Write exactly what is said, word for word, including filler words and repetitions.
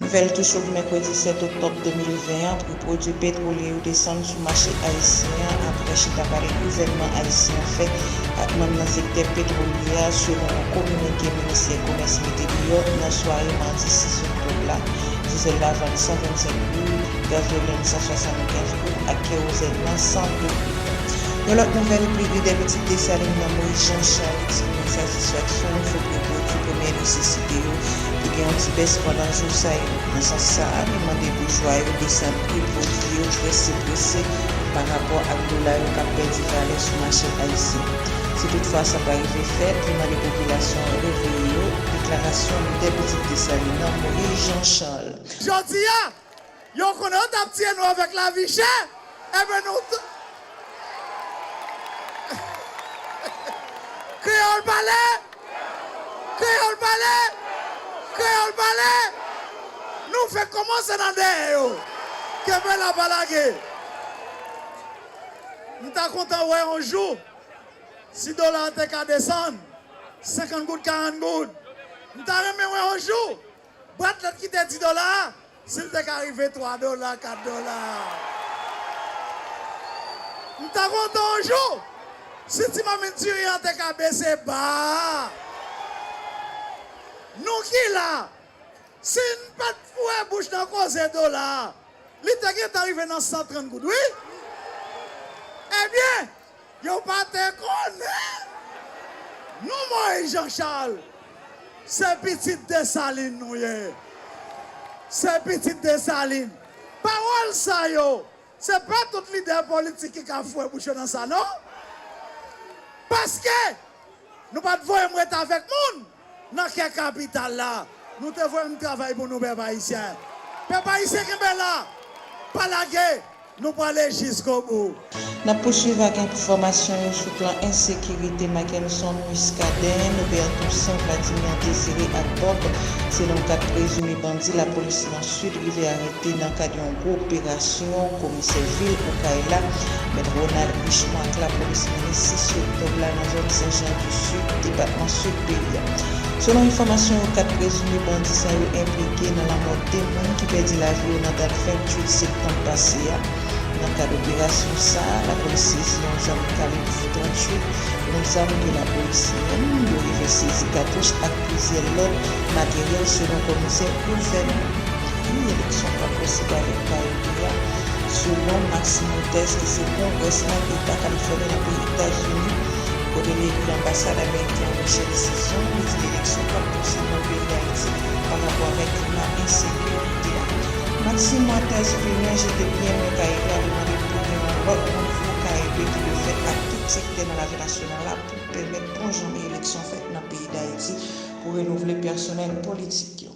Nouvèl tou sou mèkredi sèt oktòb de mil ven an, pri pwodui petwolye yo desann sou mache ayisyen an apre chita pale gouvènman ayisyen an fè ak manm nan sektè petwolye a, selon yon kominike ministè komès mete deyò nan sware madi sis oktòb la. Dizèl la vann san vennsenk goud, gazolin san swasannkenz goud ak kewozèn nan san de goud. Yon lòt nouvèl, pli gri dè pitit Desalin nan Moyiz Jan Chal eksprime satisfaksyon l sou pri pwodui premyè nesesite yo ki gen yon ti bès pandan jou sa yo. Nan sans sa a, li mande boujwa yo desann pri pwodui yo prese prese pa rapò ak dola yo k ap pèdi valè sou mache ayisyen. Si toutfwa sa pa rive fèt, li mande popilasyon an reveye yo, deklarasyon lidè pitit Desalin nan Moyiz Jan Chal. Jodi a, yo konnen yo t ap tiye nou avèk lavi chè, enben nou t-, Kreyòl pale! Kreyòl pale! Kreyòl pale! Nou fèk kòmanse nan dèyè yo. Kenbe la, pa lage. M ta kontan wè yon jou, si dola a te ka desann senkant goud, karant goud. M ta renmen wè yon jou, bwat lèt ki te di dola a, si l te ka rive twa dola, kat dola. M ta kontan yon jou, si ti mamit diri an te ka bese ba. Nou ki la, si n pa t foure bouch nan koze dola a, li te gentan rive nan san trant goud, wi. Ebyen, yo pa te konnen. Nou, Moyiz Jan Chal, se pitit Desalin nou ye. Se pitit Desalin. Pawòl sa yo, se pa tout lidè politik ki ka foure bouch yo nan sa, non. Paske nou pa t voye m ret avèk moun nan kè kapital la. Nou te voye m travay pou nou, pèp ayisyen. Pèp ayisyen, kenbe la. Pa lage. Nou prale jiskobou. N ap pouswiv ak enfòmasyon yo sou plan ensekirite. Mackenson Muscadin, Norbert Toussaint, Vladimir Désiré ak Bob, se non kat prezime bandi lapolis nan Sid rive arete nan kad yon gwo operasyon komisè vil Okay la, Mèt Ronald Richemond ak lapolis mennen sis oktòb la nan zòn Sen Jan di Sid, depatman Sid peyi a. Selon enfòmasyon yo, kat prezime bandi sa yo enplike nan lanmò de moun ki pèdi lavi yo nan dat venntuit septanm pase a. Nan kad operasyon sa a, lapolis sezi yon zam kalib tranntuit, yon zam ke lapolis menm yo rive sezi katouch ak plizyè lòt materyèl, selon komisè gouvènman. Wi, eleksyon pa posib avèk parite a, selon Maxime Montez, ki se kongrèsman Eta Kalifòni nan peyi Etazini, kote li ekri anbasad ameriken an Michel Sison, li di eleksyon p ap posib nan peyi Dayiti pa rapò avèk klima ensekirite a. Maxime Montez Vilmè jete pye men K E P a, li mande pou gen yon lòt nouvo K E P ki dwe fèt ak tout sektè nan lavi nasyonal la pou pèmèt bon jan eleksyon fèt nan peyi Dayiti pou renouvle pèsonèl politik yo.